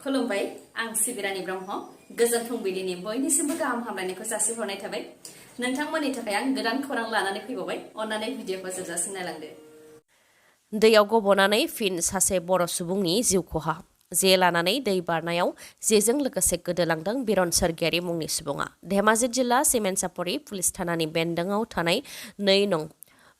खुलुमबाय आं सिबिरानि ब्रह्म गोजोन फुंबिलिनि बयनिसिमबो गाहाम हामलायनायखौ जासिहरनाय थाबाय नोंथांमोननि थाखाय आं गोदान खौरां लानानै फैबावबाय अन्नानै भिडिअखौ जोबजासिम नायलांदो दैयाव गबनानै फिन सासे बर' सुबुंनि जिउ खहा जे लानानै दै बारनायाव जेजों लोगोसे गोदोलांदों बिरन सोरगियारि मुंनि सुबुङा धेमाजि जिल्ला सिमेन्टसापरि पुलिस थानानि बेन्दोंआव थानाय 2 नं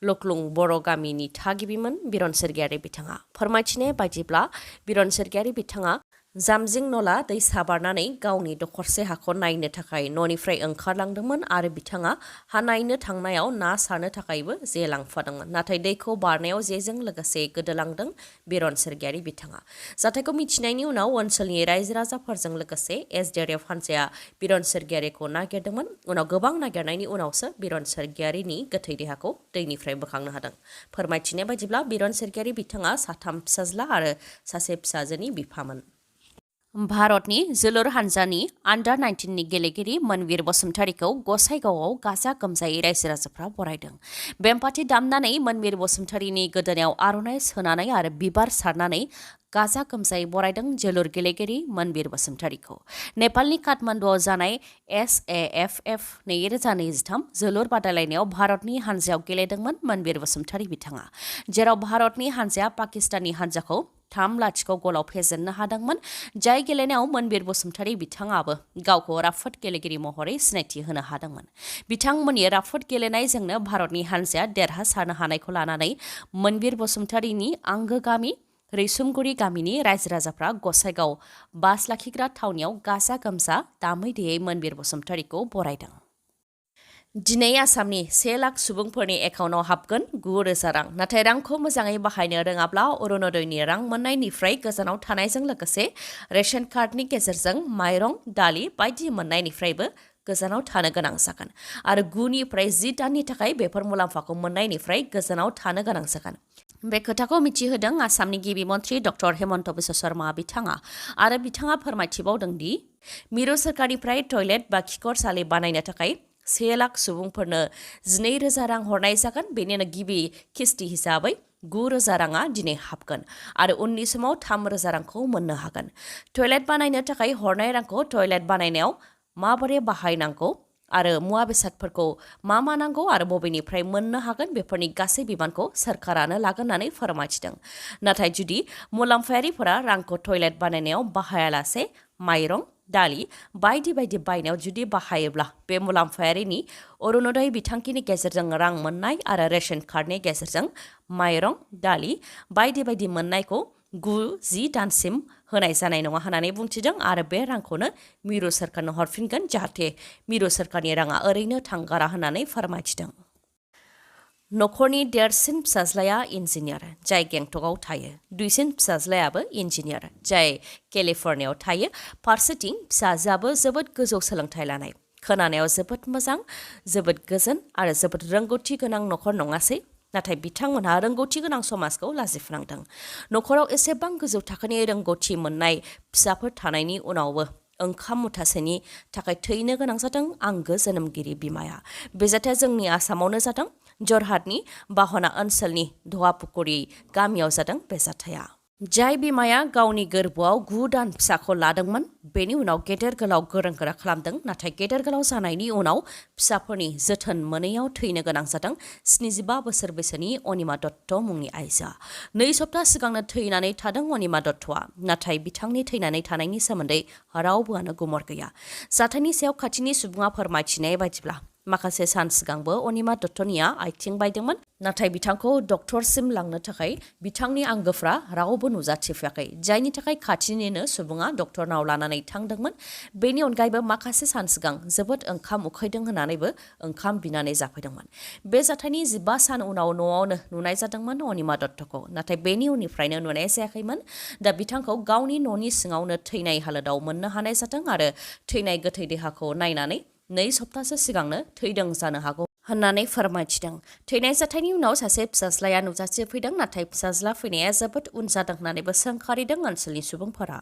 लख्लुं बर' गामिनि थागिबिमोन बिरन सोरगियारि बिथाङा फोरमायथिनाय बायदिब्ला बिरन सोरगियारि बिथाङा जामजिं नला दैसा बारनानै गावनि दखरसे हाखौ नायनो थाखाय न'निफ्राय ओंखारलांदोंमोन आरो बिथाङा हा नायनो थांनायाव ना सारनो थाखायबो जे लांफादोंमोन नाथाय दैखौ बारनायाव जेजों लोगोसे गोदोलांदों बिरन सोरगियारि बिथाङा जाथायखौ मिथिनायनि उनाव ओनसोलनि रायजो राजाफोरजों लोगोसे एसडिआरएफ हान्जाया बिरन सोरगियारिखौ नागिरदोंमोन उनाव गोबां नागिरनायनि उनावसो बिरन सोरगियारिनि गोथै देहाखौ दैनिफ्राय बोखांनो हादों फोरमायथिनाय बायदिब्ला बिरन सोरगियारि बिथाङा 3 फिसाज्ला आरो सासे फिसाजोनि बिफामोन भारतनि जोलुर हान्जानि आन्डार 19नि गेलेगिरि मनवीर बसुमतारीखौ गसाइगावआव गाजा गोमजायै रायजो राजाफ्रा बरायदों बेमपार्टि दामनानै मनवीर बसुमतारीनि गोदोनायाव आर'नाइ सोनानै आरो बिबार सारनानै गाजा गोमजायै बरायदों जोलुर गेलेगिरि मनवीर बसुमतारीखौ नेपालनि काठमान्डुआव जानाय SAFF 2023 जोलुर बादायलायनायाव भारतनि हान्जायाव गेलेदोंमोन मनवीर बसुमतारी बिथाङा जेराव भारतनि हान्जाया पाकिस्ताननि हान्जाखौ 3-0 गलाव फेजेननो हादोंमोन जाय गेलेनायाव मनवीर बसुमतारी बिथाङाबो गावखौ राफोद गेलेगिरि महरै सिनायथि होनो हादोंमोन बिथांमोननि राफोद गेलेनायजोंनो भारतनि हान्जाया देरहासारनो हानायखौ लानानै मनवीर बसुमतारीनि आंगो गामि रैसुमगुरि गामिनि रायजो राजाफ्रा गसाइगाव बास लाखिग्रा थावनियाव गाजा गोमजा दामै देयै मनवीर बसुमतारीखौ बरायदों दिनै आसामनि 1 लाख सुबुंफोरनि एकाउन्टआव हाबगोन 9,000 रां नाथाय रांखौ मोजाङै बाहायनो रोङाब्ला अरुणोदयनि रां मोन्नायनिफ्राय गोजानाव थानायजों लोगोसे रेशन कार्डनि गेजेरजों माइरं दालि बायदि मोन्नायनिफ्रायबो गोजानाव थानो गोनां जागोन आरो 9 निफ्राय 10 दाननि थाखाय बेफोर मुलाम्फाखौ मोन्नायनिफ्राय गोजानाव थानो गोनां जागोन बे खोथाखौ मिथिहोदों आसामनि गिबि मन्थ्रि डक्टर हेमन्त बिश्व शर्मा बिथाङा आरो बिथाङा फोरमायथिबावदों दि मिरु सोरखारनिफ्राय टयलेट बा खिखरसालि बानायनो थाखाय 1 लाख सुबुंफोरनो 12,000 रां हरनाय जागोन बेनिनो गिबि किस्ति हिसाबै 9,000 राङा दिनै हाबगोन आरो उननि समाव 3,000 रांखौ मोननो हागोन टयलेट बानायनो थाखाय हरनाय रांखौ टयलेट बानायनायाव माबोरै बाहायनांगौ आरो मुवा बेसादफोरखौ मा नांगौ आरो बबेनिफ्राय मोननो हागोन बेफोरनि गासै बिबानखौ सोरखारानो लागोन होननानै फोरमायथिदों नाथाय जुदि मुलाम्फायारिफोरा रांखौ टयलेट बानायनायाव बाहायालासे माइरं दालि बायदि बायनायाव जुदि बाहायोब्ला बे मुलाम्फायारिनि अरुणोदय बिथांखिनि गेजेरजों रां मोननाय आरो रेशन कार्डनि गेजेरजों माइरं दालि बायदि मोननायखौ 9-10 दानसिम होनाय जानाय नङा होननानै बुंथिदों आरो बे रांखौनो मिरु सोरखारनो हरफिनगोन जाहाथे मिरु सोरखारनि राङा ओरैनो थांगारा होननानै फोरमायथिदों नखरनि देरसिन फिसाज्लाया इन्जिनियार जाय गेंटकआव थायो दुइसिन फिसाज्लायाबो इन्जिनियार जाय केलिफर्नियायाव थायो फारसेथिं फिसाजोआबो जोबोद गोजौ सोलोंथाइ लानाय खोनानायाव जोबोद मोजां जोबोद गोजोन आरो जोबोद रोंगौथि गोनां नखर नङासै नाथाय बिथांमोनहा रोंगौथि गोनां समाजखौ लाजिफोनांदों नखराव एसेबां गोजौ थाखोनि रोंगौथि मोननाय फिसाफोर थानायनि उनावबो ओंखाम मुथासेनि थाखाय थैनो गोनां जादों आंगो जोनोमगिरि बिमाया बे जाथाया जोंनि आसामावनो जादों जरहाटनि बाहना ओनसोलनि धवापुकुरि गामियाव जादों बे जाथाया जाय बिमाया गावनि गोरबोआव 9 दान फिसाखौ लादोंमोन बेनि उनाव गेदेर गोलाव गोरों गोरा खालामदों नाथाय गेदेर गोलाव जानायनि उनाव फिसाफोरनि जोथोन मोनैयाव थैनो गोनां जादों 75 बोसोर बैसोनि अनिमा दत्त मुंनि आइजोआ 2 सप्ता सिगांनो थैनानै थादों अनिमा दत्तआ नाथाय बिथांनि थैनानै थानायनि सोमोन्दै रावबोआनो गुमुर गैया जाथायनि सायाव खाथिनि सुबुङा फोरमायथिनाय बायदिब्ला माखासे सान सिगांबो अनिमा दत्तनिया आथिं बायदोंमोन नाथाय बिथांखौ डक्टरसिम लांनो थाखाय बिथांनि आंगोफ्रा रावबो नुजाथिफैयाखै जायनि थाखाय खाथिनिनो सुबुङा डक्टरनाव लानानै थांदोंमोन बेनि अनगायैबो माखासे सान सिगां जोबोद ओंखाम उखैदों होननानैबो ओंखाम बिनानै जाफैदोंमोन बे जाथायनि 15 सान उनाव न'आवनो नुनाय जादोंमोन अनिमा दत्तखौ नाथाय बेनि उननिफ्रायनो नुनाय जायाखैमोन दा बिथांखौ गावनि न'नि सिङावनो थैनाय हालोदाव मोननो हानाय जादों आरो थैनाय गोथै देहाखौ नायनानै 2 सप्तासो सिगांनो थैदों जानो हागौ होननानै फोरमायथिदों थैनाय जाथायनि उनाव सासे फिसाज्लाया नुजाथिफैदों नाथाय फिसाज्ला फैनाया जोबोद उन जादों होननानैबो सोंखारिदों ओनसोलनि सुबुंफोरा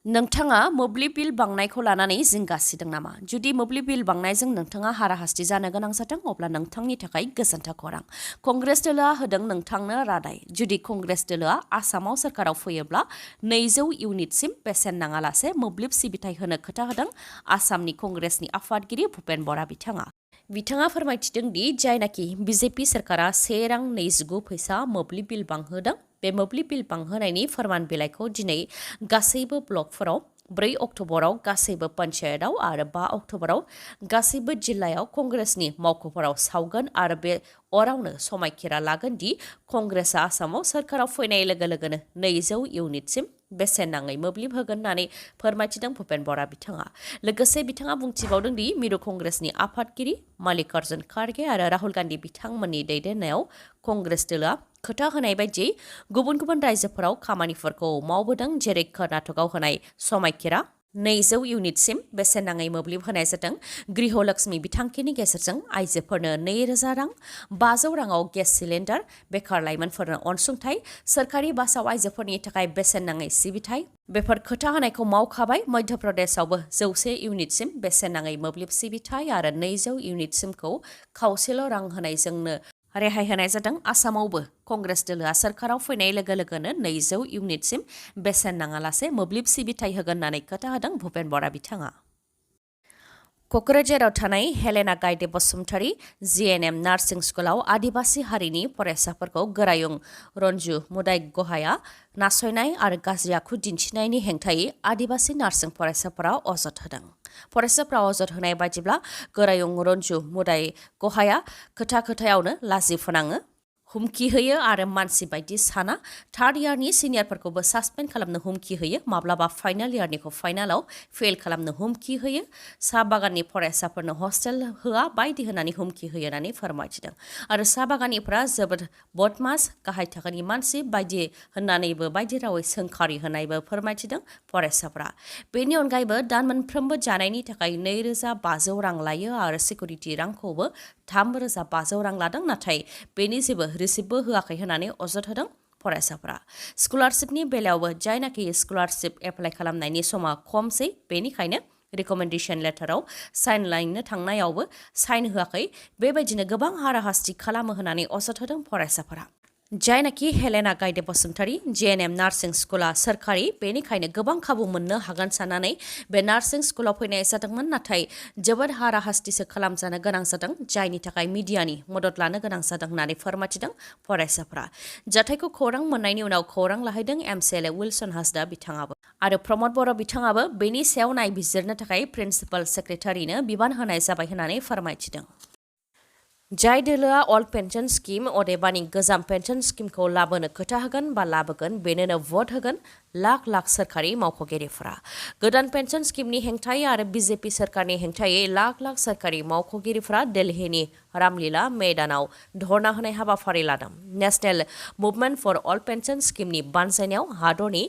नोंथाङा मोब्लिब बिल बांनायखौ लानानै जिंगासिदों नामा? जुदि मोब्लिब बिल बांनायजों नोंथाङा हाराहास्ति जानो गोनां जादों अब्ला नोंथांनि थाखाय गोजोनथाव खौरां। कंग्रेस दोलोआ होदों नोंथांनो रादाय। जुदि कंग्रेस दोलोआ आसामाव सोरखाराव फैयोब्ला 200 इउनिटसिम बेसेन नाङालासे मोब्लिब सिबिथाय होनो खोथा होदों आसामनि कंग्रेसनि आफादगिरि भुपेन बरा बिथाङा फोरमायथिदों दि जायनाखि बिजेपि सोरखारा 1 रां 29 फैसा मोब्लिब बिल बांहोदों बे मोब्लिब बिल बांहोनायनि फोरमान बिलाइखौ दिनै गासैबो ब्लकफोराव 4 अक्ट'बराव गासैबो पन्चायतआव आरो 5 अक्ट'बराव गासैबो जिल्लायाव कंग्रेसनि मावख'फोराव सावगोन आरो बे अरावनो समायखिरा लागोन दि कंग्रेसआ आसामाव सोरखाराव फैनाय लोगो लोगोनो 200 इउनिटसिम बेसेन नाङै मोब्लिब होगोन होननानै फोरमायथिदों भुपेन बरा बिथाङा। लोगोसे बिथाङा बुंथिबावदों दि मिरु कंग्रेसनि आफादगिरि मल्लिकार्जुन खारगे आरो राहुल गान्धी बिथांमोननि दैदेननायाव कंग्रेस दोलोआ खोथा होनाय बायदियै गुबुन गुबुन रायजोफोराव खामानिफोरखौ मावबोदों, जेरै कर्नाटकआव होनाय समायखिरा 200 इउनिटसिम बेसेन नाङै मोब्लिब होनाय जादों। गृहलक्ष्मी बिथांखिनि गेजेरजों आइजोफोरनो 2000 रां, 500 राङाव गेस सिलिन्डार, बेकार लाइमोनफोरनो अनसुंथाइ, सोरखारि बासाव आइजोफोरनि थाखाय बेसेन नाङै सिबिथाय बेफोर खोथा होनायखौ मावखाबाय। मध्य प्रदेशआवबो 100 इउनिटसिम बेसेन नाङै मोब्लिब सिबिथाय आरो 200 इउनिटसिमखौ खावसेल' रां होनायजोंनो रेहाय होनाय जादों। आसामावबो कंग्रेस दोलोआ सोरखाराव फैनाय लोगो लोगोनो 200 इउनिटसिम बेसेन नाङालासे मोब्लिब सिबिथाय होगोन होननानै खोथा होदों भुपेन बरा बिथाङा। क'क्राझाराव थानाय हेलेना गायदे बसुमतारी जिएनएम नार्सिं स्कुलाव आदिबासि हारिनि फरायसाफोरखौ गोरायुं रन्जु मोदाय गहाया नासयनाय आरो गाज्रि आखु दिन्थिनायनि हेंथायै आदिबासि नार्सिं फरायसाफोरा अजद होदों। फरायसाफ्रा अजद होनाय बायदिब्ला गोरायुं रन्जु मोदाय गहाया खोथायावनो लाजि फोनाङो, हुमखि होयो आरो मानसि बायदि साना। थार्ड इयारनि सिनियरफोरखौबो सासपेन्ड खालामनो हुमखि होयो, माब्लाबा फाइनाल इयारनिखौ फाइनालाव फेल खालामनो हुमखि होयो, साहा बागाननि फरायसाफोरनो हस्टेल होआ बायदि होनानै हुमखि होयो होननानै फोरमायथिदों। आरो साहा बागाननिफ्रा जोबोद बदमास, गाहाय थाखोनि मानसि बायदि होननानैबो बायदि रावै सोंखारि होनायबो फोरमायथिदों फरायसाफ्रा। बेनि अनगायैबो दान मोनफ्रोमबो जानायनि थाखाय 2500 रां लायो आरो सिकिउरिटि रांखौबो 3500 रां लादों, नाथाय बेनि जेबो रिसिप्टबो होआखै होननानै अजद होदों फरायसाफ्रा। स्कलारशिपनि बेलायावबो जायनाखि स्कलारशिप एप्लाइ खालामनायनि समा खमसै, बेनिखायनो रिकमेन्डेसन लेटाराव साइन लायनो थांनायावबो साइन होआखै, बेबायदिनो गोबां हाराहास्ति खालामो होननानै अजद होदों फरायसाफोरा। जायनाखि हेलेना गायदे बसुमतारी जिएनएम नार्सिं स्कुला सोरखारि, बेनिखायनो गोबां खाबु मोननो हागोन साननानै बे नार्सिं स्कुलाव फैनाय जादोंमोन, नाथाय जोबोद हाराहास्तिसो खालामजानो गोनां जादों, जायनि थाखाय मिडियानि मदद लानो गोनां जादों होननानै फोरमायथिदों फरायसाफ्रा। जाथायखौ खौरां मोननायनि उनाव खौरां लाहैदों एमसिएलए विल्सन हासदा बिथाङाबो आरो प्रमद बर' बिथाङाबो बेनि सायाव नायबिजिरनो थाखाय प्रिन्सिपाल सेक्रेटारिनो बिबान होनाय जाबाय होननानै फोरमायथिदों। जाय दोलोआ अल्ड पेन्सन स्किम अदेबानि गोजाम पेन्सन स्किमखौ लाबोनो खोथा होगोन बा लाबोगोन बेनोनो भट होगोन लाख लाख सोरखारि मावख'गिरिफोरा। गोदान पेन्सन स्किमनि हेंथायै आरो बिजेपि सोरखारनि हेंथायै लाख लाख सोरखारि मावख'गिरिफोरा दिल्लीनि रामलीला मैदानाव धर्ना होनाय हाबाफारि लादों। नेशनेल मुभमेन्ट फर अल्ड पेन्सन स्किमनि बानजायनायाव हादरनि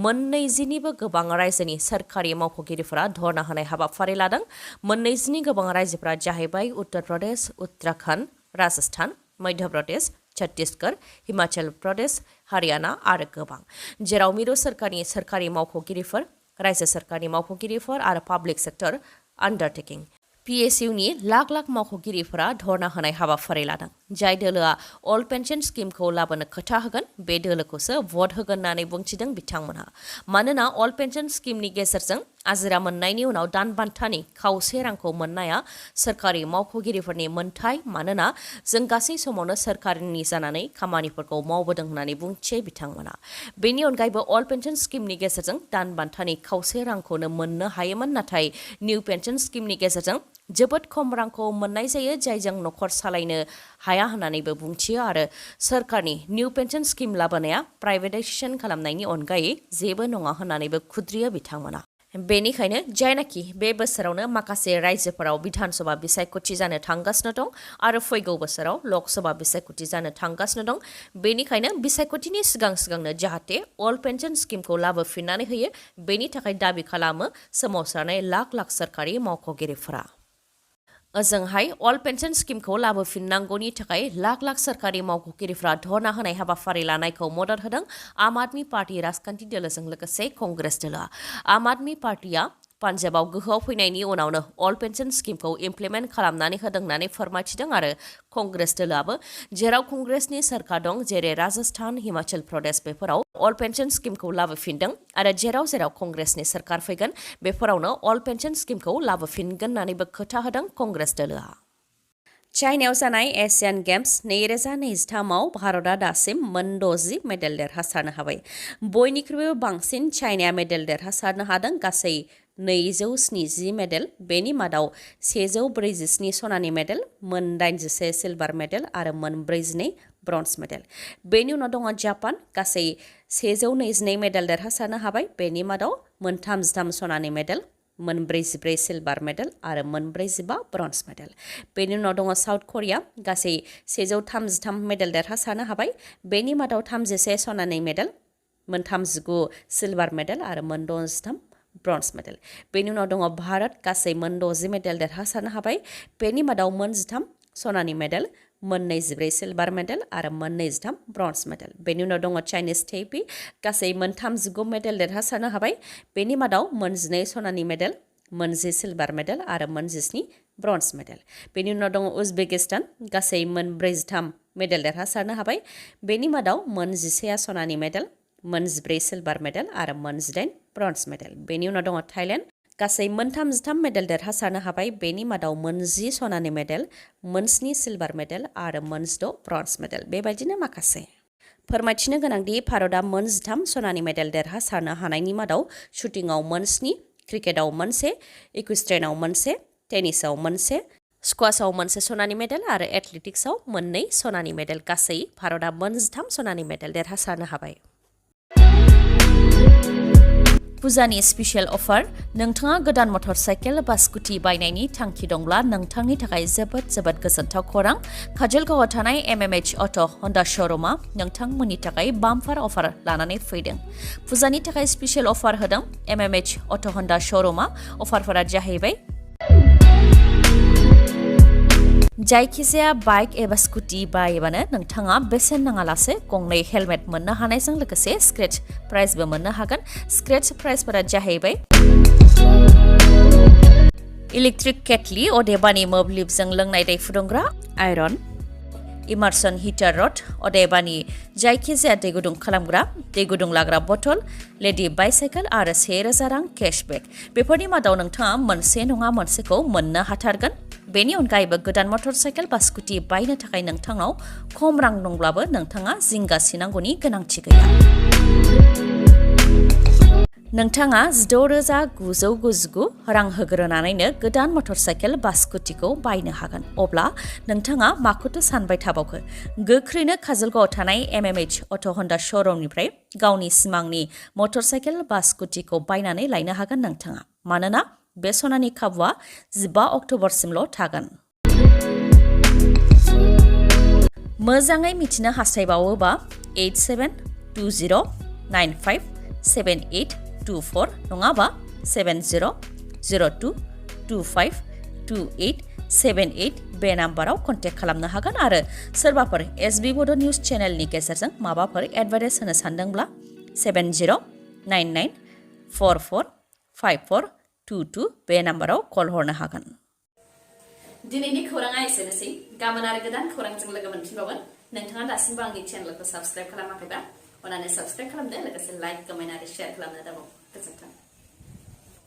29निबो गोबां रायजोनि सोरखारि मावख'गिरिफोरा धर्ना होनाय हाबाफारि लादों। 29नि गोबां रायजोफोरा जाहैबाय उत्तर प्रदेश, उत्तराखन्ड, राजस्थान, मध्य प्रदेश, छत्तीसगढ़, हिमाचल प्रदेश, हारियाना आरो गोबां, जेराव मिरु सोरखारनि सोरखारि मावख'गिरिफोर, रायजो सोरखारनि मावख'गिरिफोर आरो पाब्लिक सेक्टर आन्डारटेकिं PSUनि लाख लाख मावख'गिरिफोरा धर्ना होनाय हाबाफारि लादों। जाय दोलोआ अल्ड पेन्सन स्किमखौ लाबोनो खोथा होगोन बे दोलोखौसो भट होगोन होननानै बुंथिदों बिथांमोनहा। मानोना अल्ड पेन्सन स्किमनि गेजेरजों आजिरा मोननायनि उनाव दान बान्थानि खावसे रांखौ मोननाया सोरखारि मावख'गिरिफोरनि मोन्थाय, मानोना जों गासै समावनो सोरखारनि जानानै खामानिफोरखौ मावबोदों होननानै बुंथियो बिथांमोना। बेनि अनगायैबो अल्ड पेन्सन स्किमनि गेजेरजों दान बान्थानि खावसे रांखौनो मोननो हायोमोन, नाथाय निउ पेन्सन स्किमनि गेजेरजों जोबोद खम रांखौ मोननाय जायो, जायजों न'खर सालायनो हाया होननानैबो बुंथियो आरो सोरखारनि निउ पेन्सन स्किम लाबोनाया प्राइभेटाइजेसन खालामनायनि अनगायै जेबो नङा होननानैबो खुद्रियो बिथांमोना। बेनिखायनो जायनाखि बे बोसोरावनो माखासे रायजोफोराव बिधानसभा बिसायख'थि जानो थांगासिनो दं आरो फैगौ बोसोराव लकसभा बिसायख'थि जानो थांगासिनो दं, बेनिखायनो बिसायख'थिनि सिगांनो जाहाथे अल्ड पेन्सन स्किमखौ लाबोफिननानै होयो, बेनि थाखाय दाबि खालामो सोमावसारनाय लाख लाख सोरखारि मावख'गिरिफोरा। ओजोंहाय अल पेन्सन स्किमखौ लाबोफिननांगौनि थाखाय लाख लाख सोरखारि मावख'गिरिफ्रा धर्ना होनाय हाबाफारि लानायखौ मदद होदों आम आदमी पार्टी राजखान्थि दोलोजों लोगोसे कंग्रेस दोलोआ। आम आदमी पार्टीआ पान्जाबाव गोहोआव फैनायनि उनावनो अल पेन्सन स्किमखौ इमप्लिमेन्ट खालामनानै होदों होननानै फोरमायथिदों आरो कंग्रेस दोलोआबो जेराव कंग्रेसनि सोरखार दं जेरै राजस्थान हिमाचल प्रदेश बेफोराव अल पेन्सन स्किमखौ लाबोफिनदों आरो जेराव जेराव कंग्रेसनि सोरखार फैगोन बेफोरावनो अल पेन्सन स्किमखौ लाबोफिनगोन होननानैबो खोथा होदों कंग्रेस दोलोआ। चाइनायाव जानाय एशियान गेम्स 2023आव भारतआ दासिम मोन 60 मेडेल देरहासारनो हाबाय। बयनिख्रुइबो बांसिन चाइनाया मेडेल देरहासारनो हादों गासै 270 मेडेल, बेनि मादाव 147 सनानि मेडेल, मोन 81 सिलभार मेडेल आरो मोन 42 ब्रन्ज मेडेल। बेनि उनाव दङ जापान, गासै 122 मेडेल देरहासारनो हाबाय, बेनि मादाव मोन 33 सनानि मेडेल, मोन 44 सिलभार मेडेल आरो मोन 45 ब्रन्ज मेडेल। बेनि उनाव दङ साउथ करिया, गासै 133 मेडेल देरहासारनो हाबाय, बेनि मादाव 36 सनानि मेडेल, मोन 39 सिलभार मेडेल आरो मोन 63 ब्रन्ज मेडेल। बेनि उनाव दङ भारत, गासै मोन 60 मेडेल देरहासारनो हाबाय, बेनि मादाव मोन 13 सनानि मेडेल, मोन 24 सिलभार मेडेल आरो मोन 23 ब्रन्ज मेडेल। बेनि उनाव दङ चाइनिज टेइपे, गासै मोन 39 मेडेल देरहासारनो हाबाय, बेनि मादाव मोन 12 सनानि मेडेल, मोन 10 सिलभार मेडेल आरो मोन 17 ब्रन्ज मेडेल। बेनि उनाव दङ उजबेकिस्तान, गासै मोन 43 मेडेल देरहासारनो हाबाय, बेनि मादाव मोन 11 सनानि मेडेल, मोन 14 सिलभार मेडेल आरो मोन 18 ब्रन्ज मेडेल। बेनि उनाव दङ थाइलेण्ड, गासै मोन 33 मेडेल देरहासारनो हाबाय, बेनि मादाव मोन 10 सनानि मेडेल, मोन 7 सिलभार मेडेल आरो मोन 6 ब्रन्ज मेडेल। बेबायदिनो माखासे फोरमायथिनो गोनांदि भारतआ मोन 13 सनानि मेडेल देरहासारनो हानायनि मादाव शुटिंआव मोन 7, क्रिकेटआव मोनसे, इक्वेस्ट्रियानआव मोनसे, टेनिसआव मोनसे, स्क्वाशआव मोनसे सनानि मेडेल आरो एथलेटिक्सआव मोन 2 सनानि मेडेल। गासै भारतआ मोन 13 सनानि मेडेल देरहासारनो हाबाय। फुजानि स्पेशल अफार, नोंथाङा गोदान मटर साइकेल बा स्कुटि बायनायनि थांखि दंब्ला नोंथांनि थाखाय जोबोद गोजोनथाव खौरां। काजलगावआव थानाय MMH अट' हन्डा श'रुमा नोंथांमोननि थाखाय बाम्पार अफार लानानै फैदों। फुजानि थाखाय स्पेशल अफार होदों MMH अट' हन्डा श'रुमा। अफारफोरा जाहैबाय जायखिजाया बाइक एबा स्कुटि बायोबानो नोंथाङा बेसेन नाङालासे गंनै हेलमेट मोननो हानायजों लोगोसे स्क्रेच प्राइजबो मोननो हागोन। स्क्रेच प्राइजफोरा जाहैबाय इलेक्ट्रिक केटलि अदेबानि मोब्लिबजों लोंनाय दै फुदुंग्रा आयरन, इमार्सन हिटार रड अदेबानि जायखिजाया दै गुदुं खालामग्रा, दै गुदुं लाग्रा बथल, लेडि बाइसाइकेल आरो 1000 रां केशबेक। बेफोरनि मादाव नोंथाङा मोनसे नङा मोनसेखौ मोननो हाथारगोन। बेनि अनगायैबो गोदान मटर साइकेल बा स्कुटि बायनो थाखाय नोंथांनाव खम रां दंब्लाबो नोंथाङा जिंगा सिनांगौनि गोनांथि गैया। नोंथाङा 6,999 रां होग्रोनानैनो गोदान मटर साइकेल बा स्कुटिखौ बायनो हागोन। अब्ला नोंथाङा माखौथो सानबाय थाबावखो? गोख्रैनो काजलगावआव थानाय MMH अट' हन्डा श'रुमनिफ्राय गावनि सिमांनि मटर साइकेल बा स्कुटिखौ बायनानै लायनो हागोन नोंथाङा। मानोना बे सनानि खाबुआ 15 अक्ट'बरसिमल' थागोन। मोजाङै मिथिनो हास्थायबावोबा 8720957824 नङाबा 7002252878 बे नाम्बाराव कन्टेक्ट खालामनो हागोन आरो सोरबाफोर SB बड' निउस चेनेलनि गेजेरजों माबाफोर एडभार्टाइज होनो सानदोंब्ला 7099445422 बे नाम्बाराव कल हरनो हागोन। दिनैनि खौराङा एसेनोसै। गाबोन आरो गोदान खौरांजों लोगो मोनफिनबावगोन। नोंथाङा दासिमबो आंनि चेनेलखौ साबस्क्राइब खालामाखैबा अन्नानै साबस्क्राइब खालामदो, लोगोसे लाइक, कमेन्ट आरो शेयार खालामनो दाबाव। गोजोन्थों।